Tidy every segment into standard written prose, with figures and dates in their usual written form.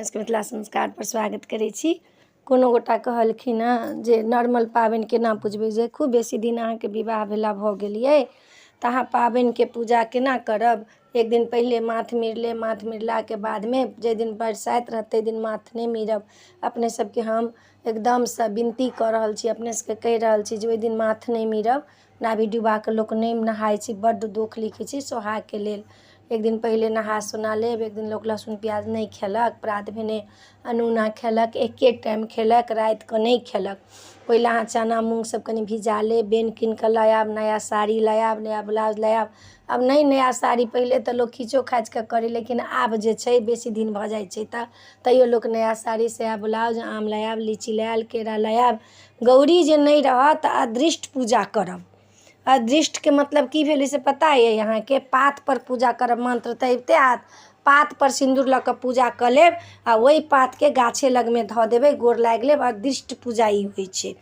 अपने सबके मिथिला संस्कारपर स्वागत करै छी। कोनो गोटा कहलखिन हँ जे नॉर्मल पाबनि केना पुजबै जे खूब बेसी दिन अहाँके विवाह भेला भऽ गेल अइ तऽ अहाँ पाबनिके पूजा केना करब। एक दिन पहिले माथ मीर लेब। माथ मीरलाके बादमे जाहि दिन बरसाइत रहत ताहि दिन माथ नहि मीरब। अपने सबके हम एकदमसँ विनती कऽ रहल छी, अपने सबके कहि रहल छी जे ओहि दिन माथ नहि मीरब। नाभि डुबा कऽ लोक नहि नहाइ छै, बड्ड दोख लिखै छै सोहागके लेल। एक दिन पहिले नहा सोना लेब। एक दिन लोक लहसुन प्याज नहि खेलक, प्रात भेने अनूना खेलक, एके टाइम खेलक, रातिकऽ नहि खेलक। ओहि लए अहाँ चना मूँग सब कनि भिजा लेब, बेन कीन कऽ लऽ आयब, नया साड़ी लऽ आयब, नया ब्लाउज लऽ आयब। आब नहि नया साड़ी, पहिले तऽ लोक खीचो खाचि कऽ करै, लेकिन आब जे छै बेसी दिन भऽ जाइ छै तऽ तैयो लोक नया साड़ी साया ब्लाउज, आम लऽ आयब, लीची लऽ आयल, केरा लऽ आयब। गौरी जे नहि रहत तऽ अदृष्ट पूजा करब। अदृष्टके मतलब की भेलै से पता अइ अहाँके? पातपर पूजा करब, मन्त्र तऽ अबिते हैत। पातपर सिन्दूर लऽ कऽ पूजा कऽ लेब आ ओहि पातके गाछे लगमे धऽ देबै, गोर लागि लेब। अदृष्ट पूजा ई होइ छै।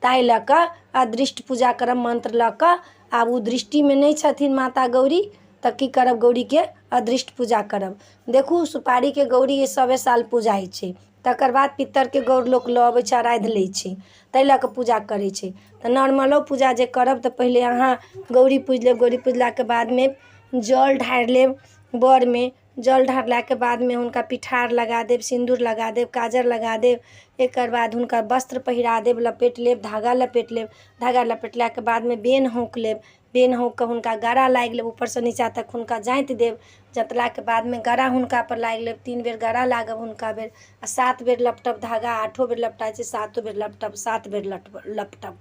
ताहि लऽ कऽ अदृष्ट पूजा करब मन्त्र लऽ कऽ। आब ओ दृष्टिमे नहि छथिन माता गौरी तऽ की करब? गौरीके अदृष्ट पूजा करब। देखू, सुपारीके गौरी सवे साल पूजाइ छै। तकर बाद पित्तरके गौर लोक लऽ अबै छै, अराधि लै छै, ताहि लऽ कऽ पूजा करै छै। तऽ नॉर्मलो पूजा जे करब तऽ पहिले अहाँ गौरी पूजि लेब। गौरी पूजलाके बादमे जल ढारि लेब बरमे। जल ढारलाके बादमे हुनका पिठार लगा देब, सिन्दूर लगा देब, काजर लगा देब। एकर बाद हुनका वस्त्र पहिरा देब, लपेटि लेब, धागा लपेटि लेब। धागा लपेटलाके बादमे बेन हौँकि लेब। बेन हौँकि कऽ हुनका गरा लागि लेब, ऊपरसँ नीचाँ तक हुनका जाँति देब। जँतलाके बादमे गरा हुनकापर लागि लेब। 3 बेर गरा लागब हुनका बेर आ 7 बेर लपटब धागा। आठो बेर लपटाइ छै, सातो बेर लपटब, 7 बेर लपटब।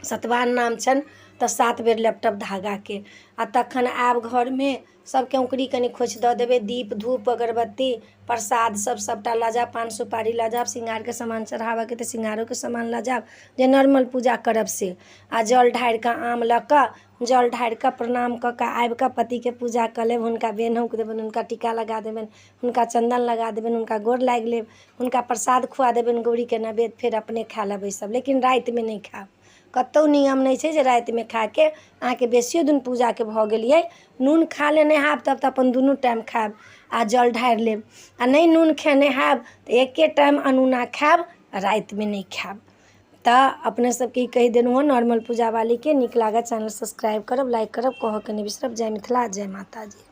सतवाहन नाम छनि तऽ 7 बेर लपटब धागाके। आ तखन आयब घरमे, सभके औँकरी कनि खोछि दऽ देबै। दीप धूप अगरबत्ती प्रसाद सब सभटा लऽ जायब, पान सुपारी लऽ जायब। श्रृंगारके सामान चढ़ाबऽके तऽ श्रृंगारोके सामान लऽ जायब, जे नॉर्मल पूजा करब से। आ जल ढारि कऽ, आम लऽ कऽ, जल ढारि कऽ, प्रणाम कऽ कऽ आबि कऽ पतिके पूजा कऽ लेब। हुनका बेन हौँकि देबनि, हुनका टीका लगा देबनि, हुनका चन्दन लगा देबनि, हुनका गोर लागि लेब, हुनका प्रसाद खुआ देबनि, गौरीके नैवेद्य। फेर अपने खाय लेबै सब, लेकिन रातिमे नहि खायब। कतहु नियम नहि छै जे रातिमे खाके। अहाँके बेसियो दिन पूजाके भऽ गेलियै, नून खा लेने हैब, तब तऽ अपन दुनू टाइम खायब आ जल ढारि लेब। आ नहि नून खेने हैब तऽ एके टाइम अनूना खायब, रातिमे नहि खायब। तऽ अपने सबके ई कहि देलहुँ हँ नॉर्मल पूजावालीके। नीक लागत चैनल सब्सक्राइब करब, लाइक करब, कहऽके नहि बिसरब। जय मिथिला, जय माताजी।